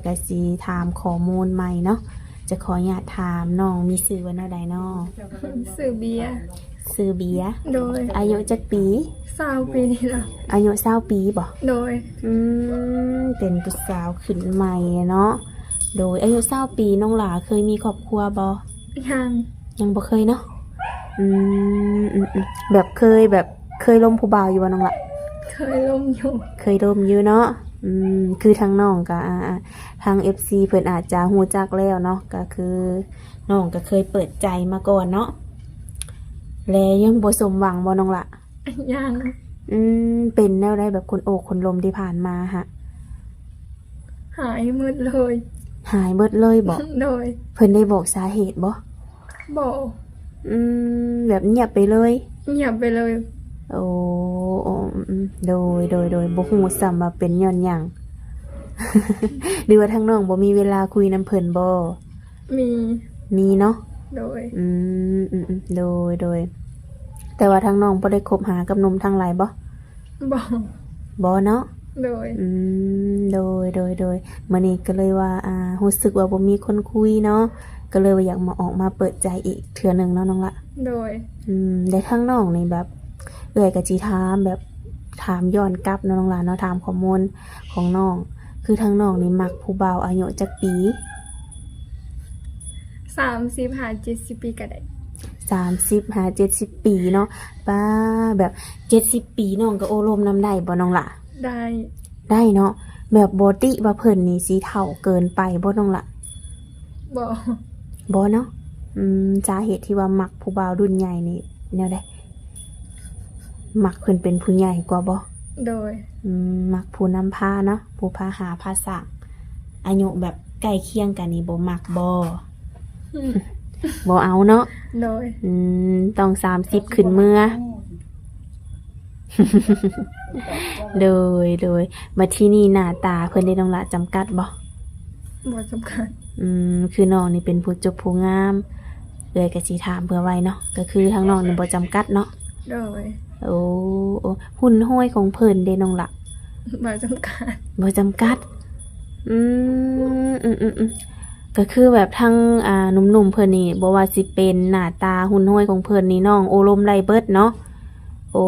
ກະຊິຖາມຂໍ້ມູນໃໝ່ເນາະ. ຈະຂໍອະນຸຍາດຖາມ ນ້ອງມີຊື່ວ່າແນວໃດເນາະ? ຊື່ເບຍ. ຊື່ເບຍ. ໂດຍ. ອາຍຸຈັກປີ? ຊາວປີນີ້ລະ. ອາຍຸຊາວປີບໍ? ໂດຍ. ອືມ ເປັນຜູ້ສາວຂຶ້ນໃໝ່ເນາະ. ໂດຍ. ອາຍຸຊາວປີ ນ້ອງຫຼ້າເຄີຍມີຄອບຄົວບໍ່? ຍັງ. ຍັງບໍ່ເຄີຍເນາະ. ອືມ ອືມໆ ແບບເຄີຍ ແບບເຄີຍລົມຜູ້ບ່າວຢູ່ບໍ່ນ້ອງຫຼ້າ? ເຄີຍລົມຢູ່. ເຄີຍລົມຢູ່ເນາະ. ອືມ ຄືທາງນ້ອງກະ ອ່າ ທາງເອັຟຊີເພິ່ນອາດຈະຮູ້ຈັກແລ້ວເນາະ ກະຄືນ້ອງກະເຄີຍເປີດໃຈມາກ່ອນເນາະ ແລະຍັງບໍ່ສົມຫວັງບໍ່ນ້ອງຫຼ້າ? ຍັງ. ອືມ ເປັນແນວໃດ ແບບຄົນໂອ້ຄົນລົມທີ່ຜ່ານມາຫະ? ຫາຍໝົດເລີຍ. ຫາຍເບິດເລີຍບໍ? ໂດຍ. ເພິ່ນໄດ້ບອກສາເຫດບໍ່? ບໍ່. ອືມ ແບບງຽບໄປເລີຍ? ງຽບໄປເລີຍ. ໂອ້ ໂອ້ ອືມ ໂດຍ ໂດຍ ໂດຍ ບໍ່ຮູ້ຊ້ຳວ່າເປັນຍ້ອນຫຍັງ ຫຼືວ່າທາງນ້ອງບໍ່ມີເວລາຄຸຍນຳເພິ່ນບໍ? ມີ. ມີເນາະ. ໂດຍ. ອືມ ອືມໆ ໂດຍ ໂດຍ. ແຕ່ວ່າທາງນ້ອງບໍ່ໄດ້ຄົບຫາກັບໜຸ່ມທາງໃດບໍ? ບໍ່. ບໍ່ເນາະ. ໂດຍ. ອືມ ໂດຍ ໂດຍ ໂດຍ. ມື້ນີ້ກໍເລີຍວ່າ ອ່າ ຮູ້ສຶກວ່າບໍ່ມີຄົນຄຸຍເນາະ ກໍເລີຍວ່າຢາກມາ ອອກມາເປີດໃຈອີກເທື່ອໜຶ່ງເນາະນ້ອງຫຼ້າ. ໂດຍ. ອືມ ແລະທາງນ້ອງນີ້ແບບ ເອື້ອຍກໍຊິຖາມ ແບບຖາມຍ້ອນກັບເນາະນ້ອງຫຼ້າເນາະ ຖາມຂໍ້ມູນຂອງນ້ອງ ຄືທາງນ້ອງນີ້ມັກຜູ້ບ່າວອາຍຸຈັກປີ? ສາມສິບຫາເຈັດສິບປີກໍໄດ້. ສາມສິບຫາເຈັດສິບປີເນາະ. ປ້າ ແບບເຈັດສິບປີ ນ້ອງກໍໂອ້ລົມນຳໄດ້ບໍ່ນ້ອງຫຼ້າ? ໄດ້. ໄດ້ເນາະ. ແບບບໍ່ຕິວ່າເພິ່ນນີ້ຊິເຖົ້າເກີນໄປບໍ່ນ້ອງຫຼ້າ? ບໍ່. ບໍ່ເນາະ. ອືມ ສາເຫດທີ່ວ່າມັກຜູ້ບ່າວລຸ້ນໃຫຍ່ນີ້ແນວໃດ? ມັກເພິ່ນເປັນຜູ້ໃຫຍ່ກວ່າບໍ່? ໂດຍ. ອືມ ມັກຜູ້ນຳພາເນາະ ຜູ້ພາຫາພາສ້າງ. ອາຍຸແບບໃກ້ຄຽງກັນນີ້ບໍ່ມັກບໍ່? ອືມ ບໍ່ເອົາເນາະ. ໂດຍ. ອືມ ຕ້ອງສາມສິບຂຶ້ນເມືອ. ໂດຍ ໂດຍ. ບັດທີນີ້ໜ້າຕາເພິ່ນເດນ້ອງຫຼ້າ ຈຳກັດບໍ່? ບໍ່ຈຳກັດ. ອືມ ຄືນ້ອງນີ້ເປັນຜູ້ຈົບຜູ້ງາມ ເອື້ອຍກໍຊິຖາມເພື່ອໄວ້ເນາະ ກໍຄືທາງນ້ອງນີ້ບໍ່ຈຳກັດເນາະ. ໂດຍ. ໂອ້ ໂອ້ ຮຸ່ນຮວຍຂອງເພິ່ນເດນ້ອງຫຼ້າ? ບໍ່ຈຳກັດ. ບໍ່ຈຳກັດ. ອືມ ອືມໆໆ ກໍຄືແບບທາງ ອ່າ ໜຸ່ມໆເພິ່ນນີ້ ບໍ່ວ່າຊິເປັນໜ້າຕາຮຸ່ນຮວຍຂອງເພິ່ນນີ້ ນ້ອງໂອ້ລົມໄດ້ເບິດເນາະ. ໂອ້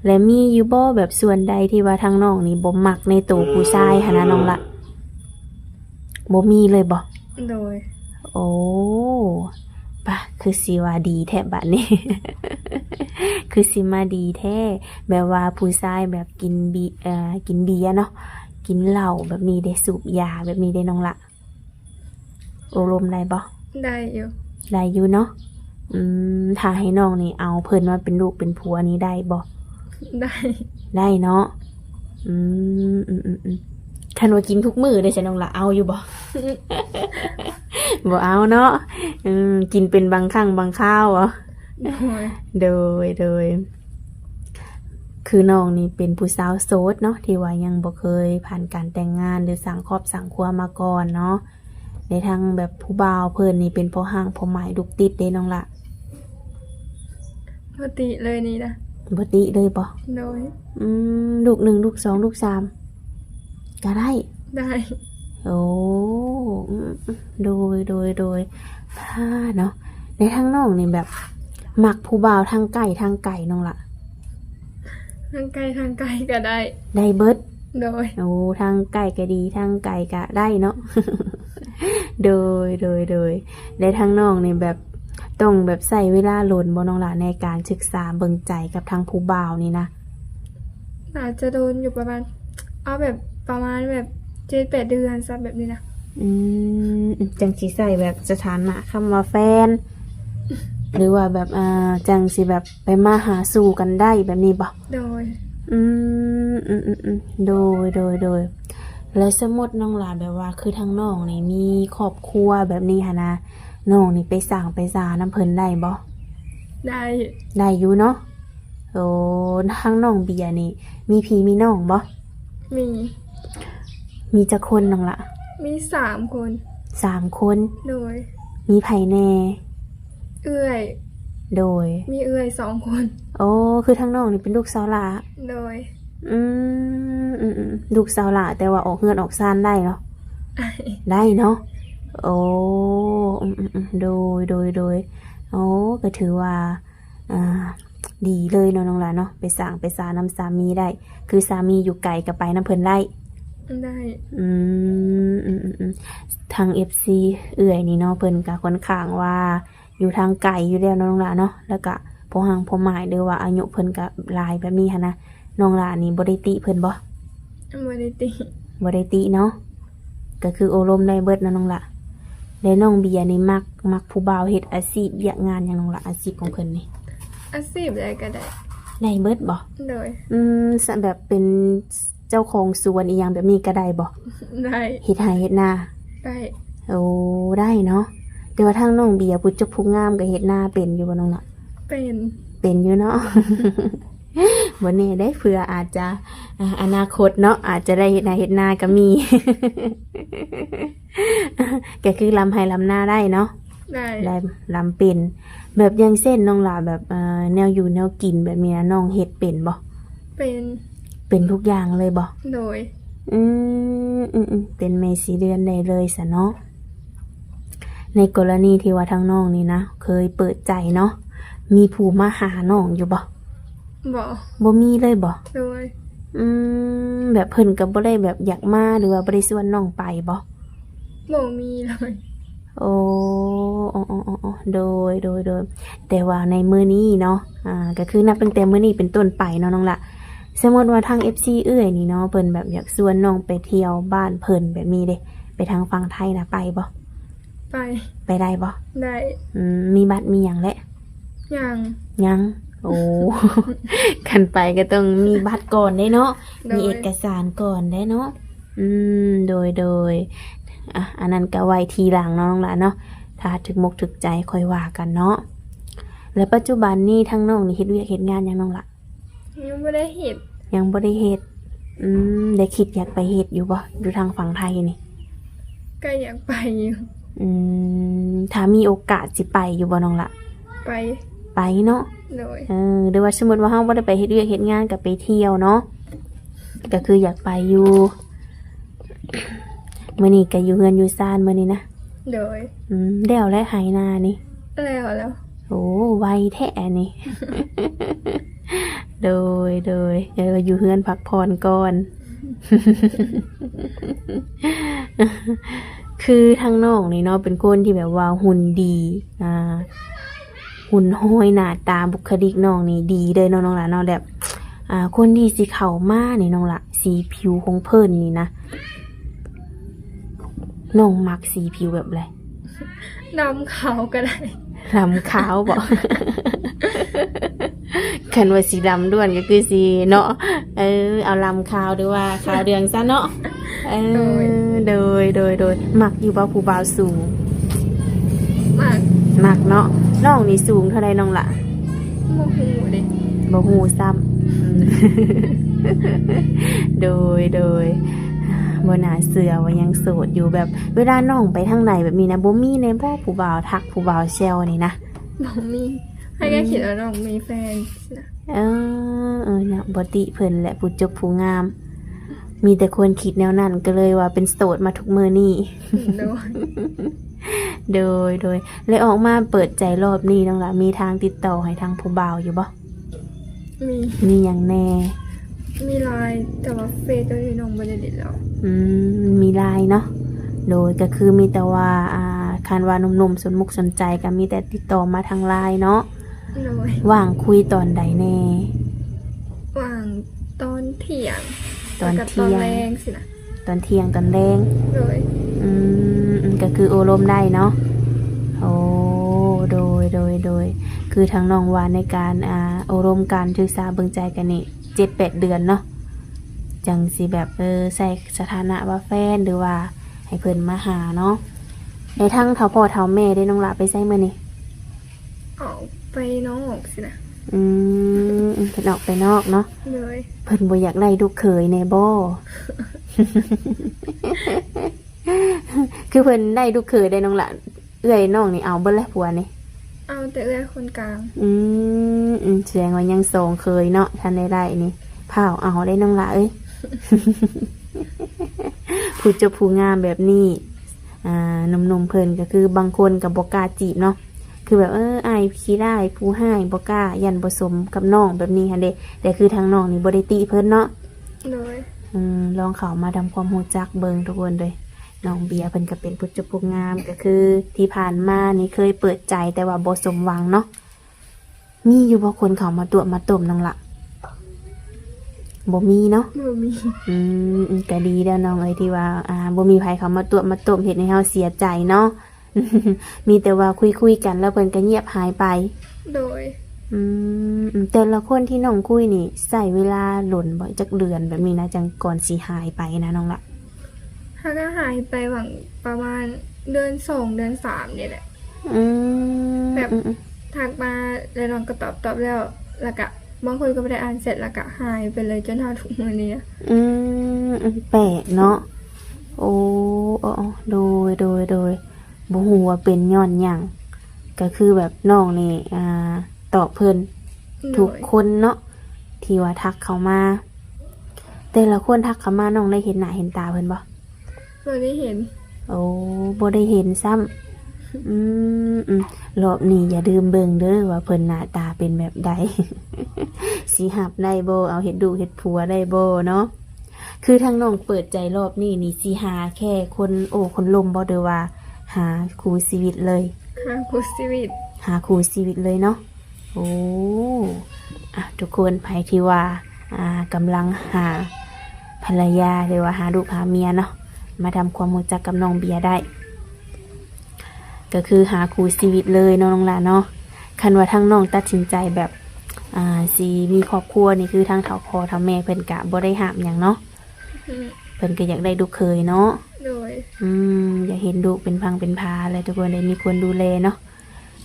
ແລະມີຢູ່ບໍ່ແບບສ່ວນໃດທີ່ວ່າທາງນ້ອງນີ້ບໍ່ມັກໃນໂຕຜູ້ຊາຍຫັ້ນນະນ້ອງຫຼ້າ? ບໍ່ມີເລີຍບໍ່? ໂດຍ. ໂອ້ ປະ ຄືຊິວ່າດີແທ້ບາດນີ້ ຄືຊິມາດີແທ້ ແບບວ່າຜູ້ຊາຍແບບກິນບີ ເອີ ກິນເບຍເນາະ ກິນເຫຼົ້າແບບນີ້ເດ ສູບຢາແບບນີ້ເດນ້ອງຫຼ້າ? ໂອ້ລົມໄດ້ບໍ່? ໄດ້ຢູ່. ໄດ້ຢູ່ເນາະ. ອືມ ຖ້າໃຫ້ນ້ອງນີ້ເອົາເພິ່ນມາເປັນລູກເປັນຜົວນີ້ໄດ້ບໍ່? ໄດ້. ໄດ້ເນາະ. ອືມ ອືມໆໆ ຄັນວ່າກິນທຸກມື້ເດຊັ້ນ ນ້ອງລະເອົາຢູ່ບໍ່? ບໍ່ເອົາເນາະ. ອືມ ກິນເປັນບາງຄັ້ງບາງຄາວບໍ? ໂດຍ ໂດຍ ໂດຍ. ຄືນ້ອງນີ້ເປັນຜູ້ສາວໂສດເນາະ ທີ່ວ່າຍັງບໍ່ເຄີຍຜ່ານການແຕ່ງງານ ຫຼື ສ້າງຄອບສ້າງຄົວມາກ່ອນເນາະ. ໃນທາງແບບຜູ້ບ່າວເພິ່ນນີ້ເປັນພໍ່ຮ້າງພໍ່ໝ້າຍລູກຕິດເດ້ນ້ອງລະ? ບໍ່ຕິເລີຍນີ້ນະ. ບໍ່ຕິເລີຍບໍ່? ໂດຍ. ອືມ ລູກໜຶ່ງ ລູກສອງ ລູກສາມ ກະໄດ້? ໄດ້. ໂອ້ ອືມ ໂດຍ ໂດຍ ໂດຍ. ອາ ເນາະ ໃນທາງນ້ອງນີ້ແບບມັກຜູ້ບ່າວທາງໃກ້ທາງໄກນ້ອງລະ? ທາງໃກ້ທາງໄກກະໄດ້. ໄດ້ເບິດ? ໂດຍ. ໂອ້ ທາງໃກ້ກະດີ ທາງໄກກະໄດ້ເນາະ. ໂດຍ ໂດຍ ໂດຍ. ແລະທາງນ້ອງນີ້ແບບ ຕ້ອງແບບໃຊ້ເວລາດົນບໍ່ນ້ອງລະ ໃນການສຶກສາເບິ່ງໃຈກັບທາງຜູ້ບ່າວນີ້ນະ? ໜ້າຈະດົນຢູ່ປະມານ ເອົາແບບປະມານແບບເຈັດແປດເດືອນຊະ ແບບນີ້ນະ. ອືມ ຈັ່ງຊິໃຊ້ແບບສະຖານະຄຳວ່າແຟນ ຫຼືວ່າແບບ ອ່າ ຈັ່ງຊິແບບໄປມາຫາສູ່ກັນໄດ້ແບບນີ້ບໍ່? ໂດຍ. ອືມ ອືມໆໆ ໂດຍ ໂດຍ ໂດຍ. ແລ້ວສົມມຸດນ້ອງລະແບບວ່າ ຄືທາງນ້ອງນີ້ມີຄອບຄົວແບບນີ້ຫັ້ນນະ ນ້ອງນີ້ໄປສ້າງໄປສານຳເພິ່ນໄດ້ບໍ່? ໄດ້. ໄດ້ຢູ່ເນາະ. ໂອ້ ທາງນ້ອງເບຍນີ້ມີພີ່ມີນ້ອງບໍ່? ມີ. ມີຈັກຄົນນ້ອງລະ? ມີສາມຄົນ. ສາມຄົນ? ໂດຍ. ມີໃຜແດ່? ເອື້ອຍ. ໂດຍ. ມີເອື້ອຍສອງຄົນ. ໂອ້ ຄືທາງນ້ອງນີ້ເປັນລູກສາວຫຼ້າ? ໂດຍ. ອືມ ອືມໆ ລູກສາວຫຼ້າ ແຕ່ວ່າອອກເຮືອນອອກຊານໄດ້ເນາະ? ໄດ້ເນາະ. ໂອ້ ອືມໆໆ ໂດຍ ໂດຍ ໂດຍ. ໂອ້ ກໍຖືວ່າ ອ່າ ດີເລີຍເນາະນ້ອງຫຼ້າເນາະ ໄປສ້າງໄປສານຳສາມີໄດ້ ຄືສາມີຢູ່ໄກກໍໄປນຳເພິ່ນໄດ້. ໄດ້. ອືມ ອືມໆໆ ທາງເອັຟຊີເອື້ອຍນີ້ເນາະ ເພິ່ນກໍຄ່ອນຂ້າງວ່າຢູ່ທາງໄກຢູ່ແລ້ວເນາະນ້ອງຫຼ້າເນາະ ແລ້ວກໍພໍຮັ່ງພໍໝ້າຍ ຫຼືວ່າອາຍຸເພິ່ນກໍຫຼາຍແບບນີ້ຫັ້ນນະ ນ້ອງຫຼ້ານີ້ບໍ່ໄດ້ຕິເພິ່ນບໍ່? ບໍ່ໄດ້ຕິ ບໍ່ໄດ້ຕິເນາະ. ກໍຄືໂອ້ລົມໄດ້ເບິດເນາະນ້ອງຫຼ້າ. ແລ້ວນ້ອງເບຍນີ້ມັກ ມັກຜູ້ບ່າວເຮັດອາຊີບວຽກງານຫຍັງນ້ອງຫຼ້າ? ອາຊີບຂອງເພິ່ນນີ້ ອາຊີບໃດກໍໄດ້. ໄດ້ເບິດບໍ່? ໂດຍ. ອືມ ສະ ແບບເປັນເຈົ້າຂອງສວນອີ່ຫຍັງແບບນີ້ກໍໄດ້ບໍ່? ໄດ້. ເຮັດໄຮ່ເຮັດນາ? ໄດ້. ໂອ້ ໄດ້ເນາະ. ແຕ່ວ່າທາງນ້ອງເບຍຜູ້ຈົບຜູ້ງາມກໍເຮັດນາເປັນຢູ່ບໍ່ນ້ອງລະ? ເປັນ. ເປັນຢູ່ເນາະ. ບໍ່ແນ່ເດ້ ເພື່ອອາດຈະ ອາ ອະນາຄົດເນາະ ອາດຈະໄດ້ເຮັດໄຮ່ເຮັດນາກໍມີ. ກໍຄືລຳໄຮ່ລຳນາໄດ້ເນາະ? ໄດ້. ໄດ້ ລຳເປັນ. ແບບຢ່າງເຊັ່ນນ້ອງຫຼ້າ ແບບ ເອີ ແນວຢູ່ແນວກິນແບບນີ້ນະ ນ້ອງເຮັດເປັນບໍ່? ເປັນ. ເປັນທຸກຢ່າງເລີຍບໍ່? ໂດຍ. ອືມ ອືມໆ ເປັນແມ່ສີເດືອນໄດ້ເລີຍຊະເນາະ. ໃນກໍລະນີທີ່ວ່າທາງນ້ອງນີ້ນະ ເຄີຍເປີດໃຈເນາະ ມີຜູ້ມາຫານ້ອງຢູ່ບໍ່? ບໍ່. ບໍ່ມີເລີຍບໍ່? ໂດຍ. ອືມ ແບບເພິ່ນກໍບໍ່ໄດ້ແບບຢາກມາ ຫຼືວ່າບໍ່ໄດ້ຊວນນ້ອງໄປບໍ່? ບໍ່ມີເລີຍ. ໂອ້ ໂອ້ ໂອ້ ໂອ້ ໂອ້ ໂດຍ ໂດຍ ໂດຍ. ແຕ່ວ່າໃນມື້ນີ້ເນາະ ອ່າ ກໍຄືນັບຕັ້ງແຕ່ມື້ນີ້ເປັນຕົ້ນໄປເນາະນ້ອງລະ ສົມມຸດວ່າທາງເອັຟຊີເອື້ອຍນີ້ເນາະ ເພິ່ນແບບຢາກຊວນນ້ອງໄປທ່ຽວບ້ານເພິ່ນແບບນີ້ເດ້ ໄປທາງຝັ່ງໄທນະ ໄປບໍ່? ໄປ. ໄປໄດ້ບໍ່? ໄດ້. ອືມ ມີບັດມີຫຍັງແລ້ວ? ຍັງ. ຍັງ. ໂອ້ ຄັນໄປກໍຕ້ອງມີບັດກ່ອນເດ້ເນາະ. ໂດຍ. ມີເອກະສານກ່ອນເດ້ເນາະ. ອືມ ໂດຍ ໂດຍ. ອ່ະ ອັນນັ້ນກໍໄວ້ທີຫຼັງເນາະນ້ອງຫຼ້າເນາະ ຖ້າຖືກມົກຖືກໃຈຄ່ອຍວ່າກັນເນາະ. ແລ້ວປັດຈຸບັນນີ້ທາງນ້ອງນີ້ເຮັດວຽກເຮັດງານຫຍັງນ້ອງລະ? ຍັງບໍ່ໄດ້ເຮັດ. ຍັງບໍ່ໄດ້ເຮັດ. ອືມ ໄດ້ຄິດຢາກໄປເຮັດຢູ່ບໍ່ ຢູ່ທາງຝັ່ງໄທນີ້? ກໍຢາກໄປຢູ່. ອືມ ຖ້າມີໂອກາດຊິໄປຢູ່ບໍ່ນ້ອງລະ? ໄປ. ໄປເນາະ. ໂດຍ. ເອີ ຫຼືວ່າສົມມຸດວ່າເຮົາບໍ່ໄດ້ໄປເຮັດວຽກເຮັດງານ ກໍໄປທ່ຽວເນາະ ກໍຄືຢາກໄປຢູ່. ມື້ນີ້ກໍຢູ່ເຮືອນຢູ່ຊານມື້ນີ້ນະ? ໂດຍ. ອືມ ແລ້ວແລ້ວໄຮ່ນານີ້? ແລ້ວແລ້ວ. ໂອ້ ໄວແທ້ອັນນີ້. ໂດຍ ໂດຍ. ເອີ ຢູ່ເຮືອນພັກຜ່ອນກ່ອນ. ຄືທາງນ້ອງນີ້ເນາະ ເປັນຄົນທີ່ແບບວ່າຫຸ່ນດີ ອ່າ ຫຸ່ນຫ້ອຍ ໜ້າຕາ ບຸກຄະລິກນ້ອງນີ້ດີເລີຍເນາະນ້ອງຫຼ້າເນາະ. ແບບ ອ່າ ຄົນທີ່ຊິເຂົ້າມານີ້ນ້ອງຫຼ້າ ສີຜິວຂອງເພິ່ນນີ້ນະ ນ້ອງມັກສີຜິວແບບໃດ? ດຳຂາວກໍໄດ້. ດຳຂາວບໍ? ຄັນວ່າສີດຳລ້ວນກໍຄືຊິເນາະ ເອີ ເອົາດຳຂາວ ຫຼືວ່າຂາວເດືອງຊະເນາະ. ເອີ ໂດຍ ໂດຍ ໂດຍ ໂດຍ. ມັກຢູ່ບໍ່ຜູ້ບ່າວສູງ? ມັກ. ມັກເນາະ. ນ້ອງນີ້ສູງເທົ່າໃດນ້ອງລະ? ບໍ່ຮູ້ເດ້. ບໍ່ຮູ້ຊ້ຳ. ອືມ ໂດຍ ໂດຍ. ບໍ່ໜ້າເຊື່ອວ່າຍັງໂສດຢູ່. ແບບເວລານ້ອງໄປທາງໃດແບບນີ້ນະ ບໍ່ມີແດ່ບໍ່ ຜູ້ບ່າວທັກ ຜູ້ບ່າວແຊວນີ້ນະ? ບໍ່ມີ. ໃຜກໍຄິດວ່ານ້ອງມີແຟນ. ເອີ ເອີ ເນາະ ບໍ່ຕິເພິ່ນແຫຼະ ຜູ້ຈົບຜູ້ງາມ. ມີແຕ່ຄົນຄິດແນວນັ້ນ ກໍເລີຍວ່າເປັນໂສດມາທຸກມື້ນີ້. ໂດຍ ໂດຍ ໂດຍ. ແລະ ອອກມາເປີດໃຈລອບນີ້ນ້ອງລະ ມີທາງຕິດຕໍ່ໃຫ້ທາງຜູ້ບ່າວຢູ່ບໍ່? ມີ. ມີຫຍັງແດ່? ມີ LINE ແຕ່ວ່າເຟສໂຕນີ້ນ້ອງບໍ່ໄດ້ຫຼິ້ນແລ້ວ. ອືມ ມີ LINE ເນາະ. ໂດຍ ກໍຄືມີແຕ່ວ່າ ອ່າ ຄັນວ່າໜຸ່ມໆສົນມຸກສົນໃຈ ກໍມີແຕ່ຕິດຕໍ່ມາທາງ LINE ເນາະ. ໂດຍ. ວ່າງຄຸຍຕອນໃດແດ່? ວ່າງຕອນທ່ຽງ ຕອນທ່ຽງ ແລ້ວກໍຕອນແລງຊີ້ນະ. ຕອນທ່ຽງຕອນແລງ. ໂດຍ. ອືມ ກໍຄືໂອ້ລົມໄດ້ເນາະ. ໂອ້ ໂດຍ ໂດຍ ໂດຍ. ຄືທາງນ້ອງວ່າໃນການ ອ່າ ໂອ້ລົມ ການສຶກສາເບິ່ງໃຈກັນນີ້ ເຈັດແປດເດືອນເນາະ ຈັ່ງຊິແບບ ເອີ ໃຊ້ສະຖານະວ່າແຟນ ຫຼືວ່າໃຫ້ເພິ່ນມາຫາເນາະ. ແລ້ວທາງເຖົ້າພໍ່ເຖົ້າແມ່ເດ້ ນ້ອງຫຼ້າໄປໃສມື້ນີ້? ອອກໄປນອກຊີ້ນະ. ອືມ ເພິ່ນອອກໄປນອກເນາະ. ໂດຍ. ເພິ່ນບໍ່ຢາກໄດ້ລູກເຂີຍແດ່ບໍ? ຄືເພິ່ນໄດ້ລູກເຂີຍໄດ້ນ້ອງຫຼ້າ. ເອື້ອຍນ້ອງນີ້ເອົາເບິດແລ້ວຜົວນີ້? ເອົາແຕ່ເອື້ອຍຄົນກາງ. ອືມ ອືມ ສະແດງວ່າຍັງສອງເຂີຍເນາະ ທັນໄດ້ໄດ້ນີ້. ພ້າວເອົາໄດ້ນ້ອງຫຼ້າເອີຍ. ຜູ້ຈົບຜູ້ງາມແບບນີ້ ອ່າ ໜຸ່ມໆເພິ່ນກໍຄືບາງຄົນກໍບໍ່ກ້າຈີບເນາະ ຄືແບບ ເອີ ອ້າຍຂີ້ຮ້າຍ ຜູ້ຮ້າຍ ບໍ່ກ້າ ຢ້ານບໍ່ສົມກັບນ້ອງແບບນີ້ຫັ້ນເດ້. ແຕ່ຄືທາງນ້ອງນີ້ບໍ່ໄດ້ຕິເພິ່ນເນາະ. ໂດຍ. ອືມ ລອງເຂົ້າມາທຳຄວາມຮູ້ຈັກເບິ່ງທຸກຄົນເດີ. ນ້ອງເບຍເພິ່ນກໍເປັນຜູ້ຈົບຜູ້ງາມ ກໍຄືທີ່ຜ່ານມານີ້ເຄີຍເປີດໃຈ ແຕ່ວ່າບໍ່ສົມຫວັງເນາະ. ມີຢູ່ບໍ່ຄົນເຂົ້າມາຕົວະມາຕົ້ມນ້ອງລະ? ບໍ່ມີເນາະ? ບໍ່ມີ. ອືມ ກໍດີແລ້ວນ້ອງເອີຍ ທີ່ວ່າ ອ່າ ບໍ່ມີໃຜເຂົ້າມາຕົວະມາຕົ້ມ ເຮັດໃຫ້ເຮົາເສຍໃຈເນາະ. ມີແຕ່ວ່າຄຸຍໆກັນ ແລ້ວເພິ່ນກໍງຽບຫາຍໄປ. ໂດຍ. ອືມ ແຕ່ລະຄົນທີ່ນ້ອງຄຸຍນີ້ ໃຊ້ເວລາດົນບໍ່ ຈັກເດືອນແບບນີ້ນະ ຈັ່ງກ່ອນຊິຫາຍໄປນະນ້ອງລະ? ຫາກະຫາຍໄປຫວ່າງປະມານເດືອນສອງ ເດືອນສາມນີ້ແຫຼະ. ອືມ ແບບ ອືມໆ ທັກມາແລ້ວນ້ອງກໍຕອບ ຕອບແລ້ວ ແລ້ວກະບາງຄົນກໍບໍ່ໄດ້ອ່ານແຊັດ ແລ້ວກະຫາຍໄປເລີຍຈົນຮອດທຸກມື້ນີ້. ອືມ ອືມ ແປກເນາະ. ໂອ້ ໂອ້ ໂອ້ ໂດຍ ໂດຍ ໂດຍ. ບໍ່ຮູ້ວ່າເປັນຍ້ອນຫຍັງ ກໍຄືແບບນ້ອງນີ້ ອ່າ ຕອບເພິ່ນ ໂດຍ ທຸກຄົນເນາະ ທີ່ວ່າທັກເຂົ້າມາ. ແຕ່ລະຄົນທັກເຂົ້າມາ ນ້ອງໄດ້ເຫັນໜ້າເຫັນຕາເພິ່ນບໍ່? ບໍ່ໄດ້ເຫັນ. ໂອ້ ບໍ່ໄດ້ເຫັນຊ້ຳ. ອືມ ອືມ ລອບນີ້ຢ່າລືມເບິ່ງເດີວ່າເພິ່ນໜ້າຕາເປັນແບບໃດ ຊິຮັບໄດ້ບໍ່ ເອົາເຮັດລູກເຮັດຜົວໄດ້ບໍ່ເນາະ. ຄືທາງນ້ອງເປີດໃຈລອບນີ້ນີ້ ຊິຫາແຄ່ຄົນໂອ້ຄົນລົມບໍ່ ຫຼືວ່າຫາຄູ່ຊີວິດເລີຍ? ຫາຄູ່ຊີວິດ. ຫາຄູ່ຊີວິດເລີຍເນາະ. ໂອ້ ອ່ະ ທຸກຄົນ ໃຜທີ່ວ່າ ອ່າ ກຳລັງຫາພັນລະຍາ ຫຼືວ່າຫາລູກຫາເມຍເນາະ ມາທຳຄວາມຮູ້ຈັກກັບນ້ອງເບຍໄດ້ ກໍຄືຫາຄູ່ຊີວິດເລີຍເນາະນ້ອງຫຼ້າເນາະ. ຄັນວ່າທາງນ້ອງຕັດສິນໃຈແບບ ອ່າ ຊິມີຄອບຄົວນີ້ ຄືທາງເຖົ້າພໍ່ເຖົ້າແມ່ເພິ່ນກະບໍ່ໄດ້ຫ້າມຫຍັງເນາະ. ອືມ ເພິ່ນກໍຢາກໄດ້ລູກເຂີຍເນາະ. ໂດຍ. ອືມ ຢາກເຫັນລູກເປັນຝັ່ງເປັນພາ ແລະ ທຸກຄົນໄດ້ມີຄົນດູແລເນາະ.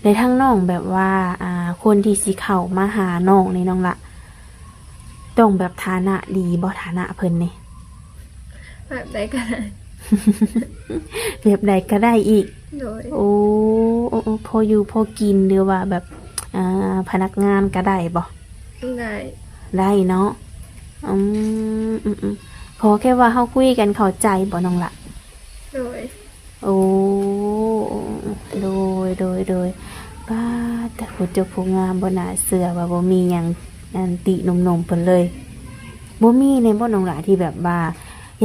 ແລະ ທາງນ້ອງແບບວ່າ ອ່າ ຄົນທີ່ຊິເຂົ້າມາຫານ້ອງນີ້ ນ້ອງລະ ຕ້ອງແບບຖານະດີບໍ່ ຖານະເພິ່ນນີ້? ແບບໃດກໍໄດ້. ແບບໃດກໍໄດ້ອີກ. ໂດຍ. ໂອ້ ໂອ້ ໂອ້ ພໍຢູ່ພໍກິນ ຫຼືວ່າແບບ ອ່າ ພະນັກງານກໍໄດ້ບໍ່? ໄດ້. ໄດ້ເນາະ. ອືມ ອືມ ອືມ ຂໍແຄ່ວ່າເຮົາຄຸຍກັນເຂົ້າໃຈບໍ່ນ້ອງລະ? ໂດຍ. ໂອ້ ໂດຍ ໂດຍ ໂດຍ. ປາດ ແຕ່ຜູ້ຈົບຜູ້ງາມ ບໍ່ໜ້າເຊື່ອວ່າບໍ່ມີຫຍັງ ອັນ ຕິໜຸ່ມໆເພິ່ນເລີຍ. ບໍ່ມີແນ່ບໍ່ນ້ອງຫຼ້າ ທີ່ແບບວ່າ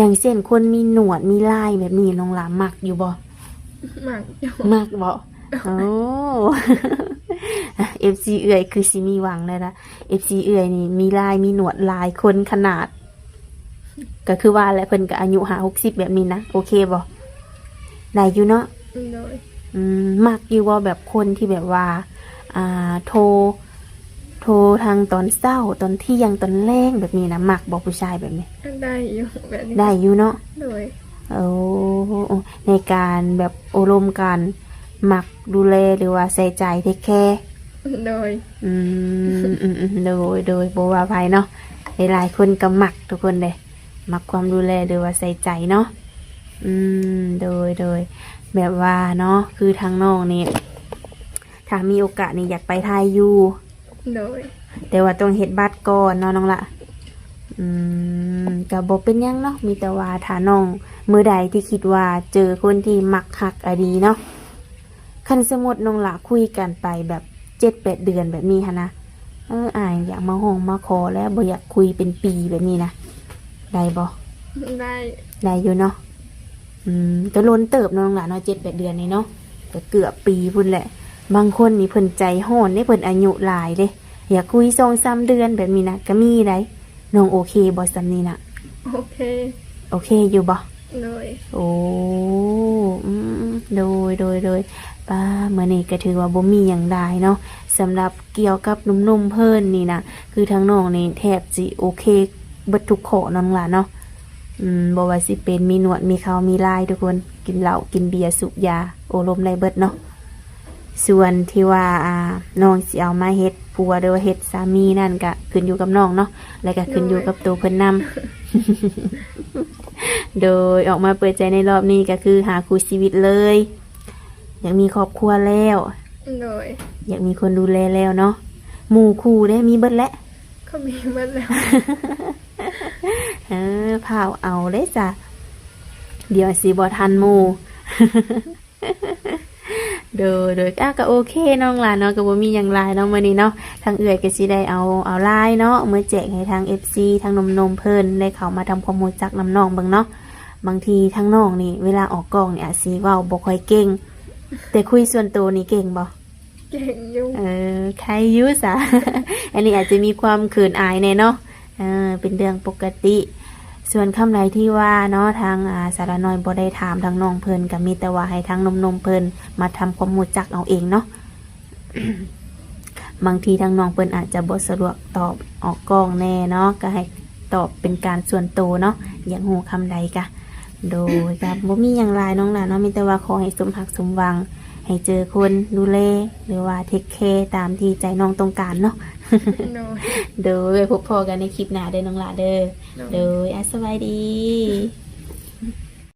ຢ່າງເຊັ່ນ ຄົນມີໜວດມີລາຍແບບນີ້ ນ້ອງຫຼ້າມັກຢູ່ບໍ່? ມັກຢູ່. ມັກບໍ່? ໂອ້ ເອັຟຊີເອື້ອຍຄືຊິມີຫວັງແລ້ວລະ. ເອັຟຊີເອື້ອຍນີ້ມີລາຍມີໜວດຫຼາຍຄົນຂະໜາດ. ກໍຄືວ່າແຫຼະ ເພິ່ນກໍອາຍຸຫ້າຫົກສິບແບບນີ້ນະ ໂອເຄບໍ່? ໄດ້ຢູ່ເນາະ? ໂດຍ. ອືມ ມັກຢູ່ບໍ່ ແບບຄົນທີ່ແບບວ່າ ອ່າ ໂທ ໂທທາງຕອນເຊົ້າ ຕອນທ່ຽງ ຕອນແລງແບບນີ້ນະ ມັກບໍ່ຜູ້ຊາຍແບບນີ້? ໄດ້ຢູ່ແບບນີ້. ໄດ້ຢູ່ເນາະ? ໂດຍ. ໂອ້ ໃນການແບບໂອ້ລົມກັນ ມັກ ດູແລ ຫຼືວ່າໃສ່ໃຈ ເທກແຄ. ໂດຍ. ອືມ ອືມ ອືມ ໂດຍ ໂດຍ ບໍ່ວ່າໃຜເນາະ ຫຼາຍໆຄົນກໍມັກ ທຸກຄົນເດ້ ມັກຄວາມດູແລ ຫຼືວ່າໃສ່ໃຈເນາະ. ອືມ ໂດຍ ໂດຍ ແບບວ່າເນາະ ຄືທາງນ້ອງນີ້ ຖ້າມີໂອກາດນີ້ຢາກໄປໄທຢູ່. ໂດຍ. ແຕ່ວ່າຕ້ອງເຮັດບັດກ່ອນເນາະນ້ອງລະ. ອືມ ກໍບໍ່ເປັນຫຍັງເນາະ ມີແຕ່ວ່າຖ້ານ້ອງມື້ໃດທີ່ຄິດວ່າເຈີຄົນທີ່ມັກຮັກອະດີເນາະ ຄັນສົມມຸດນ້ອງຫຼ້າຄຸຍກັນໄປແບບເຈັດແປດເດືອນແບບນີ້ຫັ້ນນະ ເອີ ອ້າຍຢາກມາຮ້ອງມາຂໍແລ້ວ ບໍ່ຢາກຄຸຍເປັນປີແບບນີ້ນະ ໄດ້ບໍ່? ໄດ້. ໄດ້ຢູ່ເນາະ. ອືມ ກໍດົນເຕີບເນາະນ້ອງຫຼ້າເນາະ ເຈັດແປດເດືອນນີ້ເນາະ ກໍເກືອບປີພຸ້ນແຫຼະ. ບາງຄົນນີ້ເພິ່ນໃຈຮ້ອນເດ້ ເພິ່ນອາຍຸຫຼາຍເດ້ ຢາກຄຸຍສອງສາມເດືອນແບບນີ້ນະ ກໍມີໄດ໋. ນ້ອງໂອເຄບໍ່ສ່ຳນີ້ນະ? ໂອເຄ. ໂອເຄຢູ່ບໍ່? ໂດຍ. ໂອ້ ອືມ ໂດຍ ໂດຍ ໂດຍ. ປ້າ ມື້ນີ້ກໍຖືວ່າບໍ່ມີຫຍັງຫຼາຍເນາະ ສຳລັບກ່ຽວກັບໜຸ່ມໆເພິ່ນນີ້ນະ ຄືທາງນ້ອງນີ້ແທບຊິໂອເຄເບິດທຸກຂໍ້ເນາະນ້ອງຫຼ້າເນາະ. ອືມ ບໍ່ວ່າຊິເປັນມີໜວດ ມີເຂົ້າ ມີລາຍ ທຸກຄົນ ກິນເຫຼົ້າ ກິນເບຍ ສູບຢາ ໂອ້ລົມໄດ້ເບິດເນາະ. ສ່ວນທີ່ວ່າ ອ່າ ນ້ອງຊິເອົາມາເຮັດຜົວ ຫຼືວ່າເຮັດສາມີນັ້ນ ກະຂຶ້ນຢູ່ກັບນ້ອງເນາະ ແລະກະຂຶ້ນຢູ່ກັບໂຕເພິ່ນນຳ. ໂດຍ. ໂດຍ ອອກມາເປີດໃຈໃນລອບນີ້ ກະຄືຫາຄູ່ຊີວິດເລີຍ ຢາກມີຄອບຄົວແລ້ວ. ໂດຍ. ຢາກມີຄົນດູແລແລ້ວເນາະ. ໝູ່ຄູ່ເດ້ ມີເບິດແລ້ວ? ກໍມີເບິດແລ້ວ. ເອີ ພ້າວເອົາເດ້ຈ້າ. ດຽວຊິບໍ່ທັນໝູ່. ໂດຍ ໂດຍ ອ່ະ ກໍໂອເຄນ້ອງຫຼ້າເນາະ ກໍບໍ່ມີຫຍັງຫຼາຍເນາະ ມື້ນີ້ເນາະ ທາງເອື້ອຍກໍຊິໄດ້ເອົາ ເອົາລາຍເນາະ ມາແຈກໃຫ້ທາງເອັຟຊີ ທາງໜຸ່ມໆເພິ່ນໄດ້ເຂົ້າມາທຳຄວາມຮູ້ຈັກນຳນ້ອງເບິ່ງເນາະ. ບາງທີທາງນ້ອງນີ້ ເວລາອອກກ້ອງນີ້ອາດຊິເວົ້າບໍ່ຄ່ອຍເກັ່ງ ແຕ່ຄຸຍສ່ວນໂຕນີ້ເກັ່ງບໍ່? ເກັ່ງຢູ່. ເອີ ໄຄຢູ່ສະ ອັນນີ້ອາດຈະມີຄວາມເຂີນອາຍແດ່ເນາະ. ເອີ ເປັນເລື່ອງປົກກະຕິ. ສ່ວນຄຳໃດທີ່ວ່າເນາະ ທາງ ອາ ສາວລານ້ອຍບໍ່ໄດ້ຖາມທາງນ້ອງເພິ່ນ ກໍມີແຕ່ວ່າໃຫ້ທາງໜຸ່ມໆເພິ່ນມາທຳຄວາມຮູ້ຈັກເອົາເອງເນາະ. ບາງທີທາງນ້ອງເພິ່ນອາດຈະບໍ່ສະດວກຕອບອອກກ້ອງແດ່ເນາະ ກໍໃຫ້ຕອບເປັນການສ່ວນໂຕເນາະ ຢາກຮູ້ຄຳໃດກະ ໂດຍ ກໍບໍ່ມີຫຍັງຫຼາຍນ້ອງຫຼ້າເນາະ ມີແຕ່ວ່າຂໍໃຫ້ສົມຮັກສົມຫວັງ ໃຫ້ເຈີຄົນດູແລ ຫຼືວ່າເທກແຄຕາມທີ່ໃຈນ້ອງຕ້ອງການເນາະ. ໂດຍ ໂດຍ ໄວ້ພົບພໍ້ກັນໃນຄລິບໜ້າເດີນ້ອງຫຼ້າເດີ. ໂດຍ ໂດຍ ອາ ສະບາຍດີ.